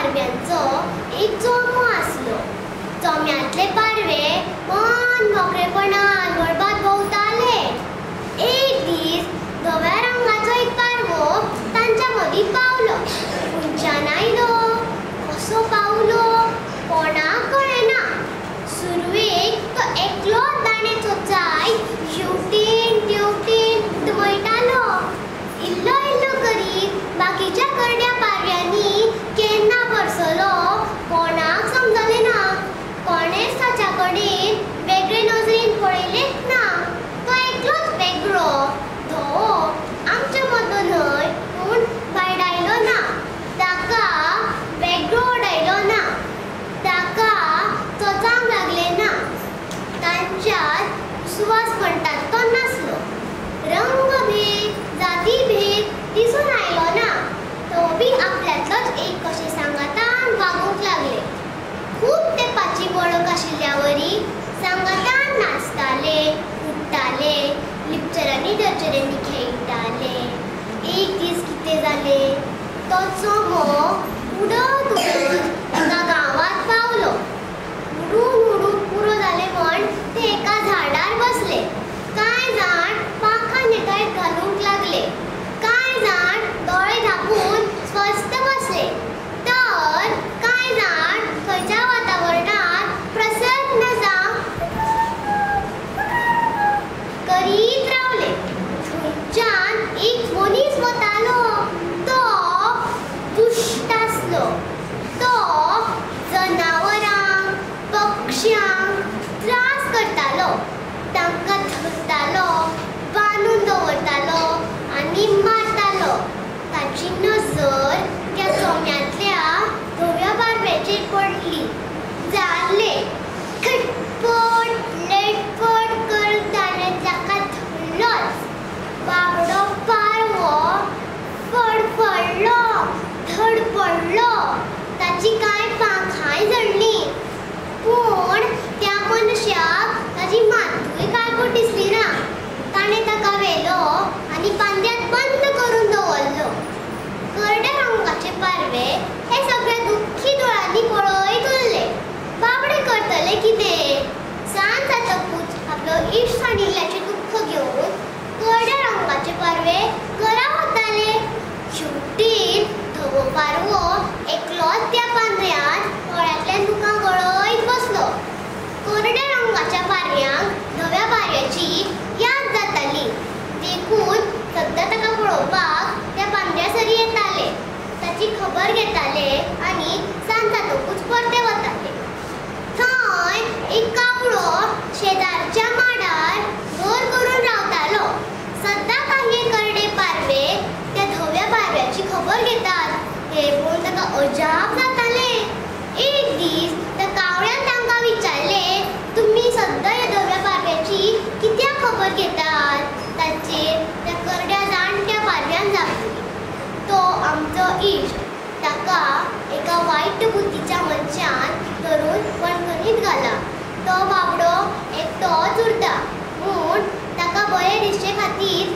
पारव्यांचो एक चोमो आसलो. चोम्यांतले पारवे मन मोकळेपणान मळबांत भोंवताले. एक दीस धव्या रंगाचो एक पारवो तांच्या मदीं पावलो. खंयच्यान आयलो, कसो पावलो कोणाक कळना. सुरवेक तो एकलोच दाणे चोचायत शेवटेन तेवटेन उडमयटालो. इल्लो इल्लो करीत बाकीच्या करड्या पारव्यांनी केन्ना भरसलो कोणाक समजलें ना. कोणेच ताच्या कडेन वेगळे नजरेन पळयलेंच ना. तो एकलोच वेगळो धवो आमच्या मदलो न्हय पूण भायडायलो ना, ताका वेगळो उडयलो ना, ताका चोचांक लागलें ना. तांच्यात सुवास म्हणटात तो नासलो. रंगभेद जातीभेद दिसून आयलो ना. तो बी आपल्यांतलोच एक कशें सांगातान वागूंक लागले. खूब तेंपाची वळख आशिल्ल्या वरी सांगातान नाचताले, उडटाले, लिपचरांनी धरचऱ्यांनी खेळटाले. एक दीस कितें जालें, तो चोमो उडत उडत एका गांवांत पावलो. उडून उडून पुरो जालें म्हण ते एका झाडार बसले. कांय जाण पांखां नेटायत घालूंक लागले, कांय जाण दोळे धांपून स्वस्थ बसले, तर कांय जाण थंयच्या वातावरणांत प्रसन्न जावन करीत रावले. थंयच्यान एक मनीस वतालो. तो दुश्ट आसलो. तो जनावरांक पक्ष्यांक त्रास करतालो, तांकां धरतालो, बांदून दवरतालो आनी मारतालो. ताची नजर त्या चोम्यांतल्या धव्या पारव्याचेर पडली. जालें, खटपट लटपट करून ताणें ताका धरलोच. बाबडो पारवो फडफडलो, धडपडलो, ताची कांय पांखांय झडलीं. पूण त्या मनशाक ताची मातूय काळकूट दिसली ना. ताणें ताका व्हेलो आनी पांद्यांत बंद करून दवरलो. करड्या रंगाचे पारवे हे सगळे दुख्खी दोळ्यांनी पळयत उरले. बाबडे करतले कितें? सांज जातकूच आपलो इश्ट सांडिल्ल्याचें दुख्ख घेवन करड्या रंगाचे पारवे घरा वताले. शेवटीन धवो पारवो एकलोच त्या पांदऱ्यांत दोळ्यांतल्यान दुकां गळयत बसलो. करड्या रंगाच्या पारव्यांक धव्या पारव्याची याद जाताली, देखून सद्दां ताका पळोवपाक त्या पांदऱ्या सरी येताले, ताची खबर घेताले आनी सांज जातकूच परते वताले. थंय एक कावळो शेजारच्या माडार घर करून रावतालो. सद्दां काही करडे पारवे त्या धव्या पारव्याची खबर घेतात हें पळोवन ताका अजाप जातालें. एक दीस त्या कावळ्यान तांकां विचारलें, तुमी सद्दां ह्या धव्या पारव्याची कित्याक खबर घेतात? ताचेर त्या करड्या जाणट्या पारव्यान जाप दिली, तो आमचो इश्ट, ताका एका वायट बुद्धीच्या मनशान धरून बंदखणींत घाला. तो बाबडो एकटोच उरता म्हूण ताका बरें दिसचे खातीर